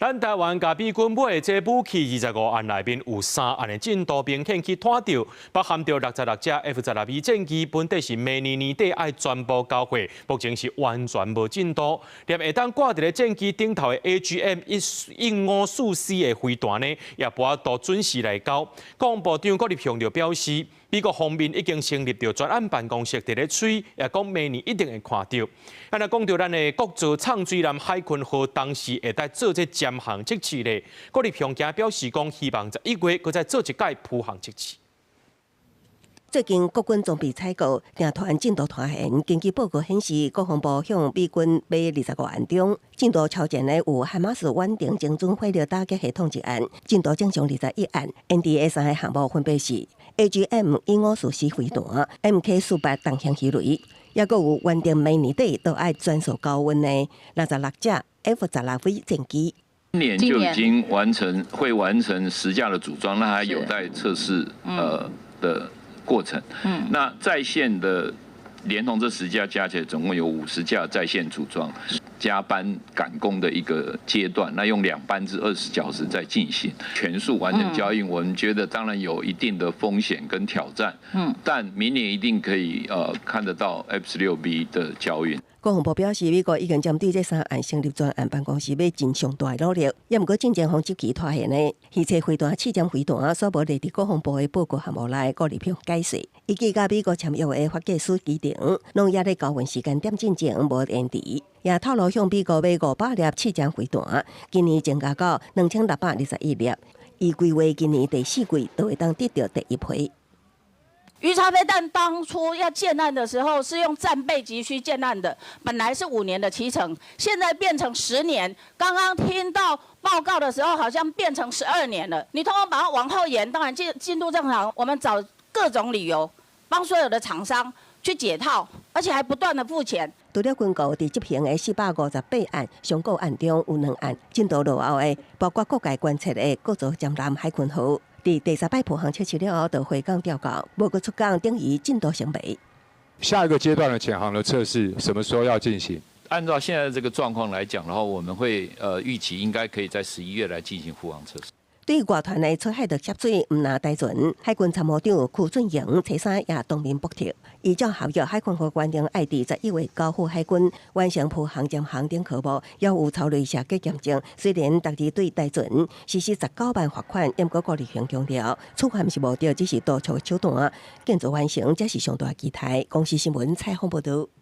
咱台灣共美軍買的這武器25案內面有三案的進度明顯去拖著，包含著66架 F-16V 戰機，本底是明年年底愛全部交貨，目前是完全無進度。連會當掛佇咧戰機頂頭的 AGM 154C 的飛彈呢，也無法度準時來交。國防部長郭立雄就表示，美國方面已經成立著專案辦公室佇咧催，也講明年一定會看著。啊，若講著咱的國造藏水艦海鯤號當時會當做這潛航測試咧，郭立雄今表示講，希望11月閣再做一擺浮航測試。最近國軍裝備採購訂單進度拖延，根據報告顯示，國防部向美軍買25案中，進度超前的有海馬斯遠程精準火力打擊系統一案，進度正常21案，延遲的三個項目分別是 AGM 154C 飛彈、MK48重型魚雷，抑閣有原定明年底都愛全數交運的66架 F-16V 戰機。今年就已經完成，會完成10架的組裝，那還有待測試的過程。那在線的連同這10架加起來，總共有50架在線組裝，加班趕工的一個階段。那用兩班制20小時在進行，全數完成交運，我們覺得當然有一定的風險跟挑戰。但明年一定可以看得到 F-16V 的交運。國防部表示，美國已經針對這三案成立專案辦公室，欲盡上大努力。也毋過進前予這期拖延的魚鰭飛彈、試驗飛彈，煞無列佇國防部的報告項目內。郭立雄解釋，伊記佮美國簽約的法國書規定，攏猶咧交運時間點進前無延遲。也透露向美國買500粒試驗飛彈，今年增加到2621粒，預計劃今年第四季就會當得著第一批。魚叉飛彈當初要建案的時候，是用戰備急需建案的，本來是5年的期程，現在變成10年。剛剛聽到報告的時候，好像變成12年了。你通通把它往後延，當然進度正常。我們找各種理由，幫所有的廠商去解套，而且還不斷的付錢。除了軍購佇執行的458案商購案中有兩案進度落後的，包括國界觀測的國造潛艦海鯤號，佇第三擺浮航測試了後，就回港調校，無閣出港等於進度成沒。下一個階段的潛航的測試什麼時候要進行？按照現在這個狀況來講的話，我們會預期應該可以在11月來進行浮航測試。對外傳的出海的涉水，毋但台船，海軍參謀長邱俊榮初三也當面駁斥。依照合約，海鯤號原定愛佇11月交付海軍完成浮航潛航等科目，猶有槽內設計驗證。雖然逐日對台船實施19萬罰款，毋過郭立雄強調，處罰毋是目的，只是督促手段，建造完成才是上大期待。公視新聞採訪報導。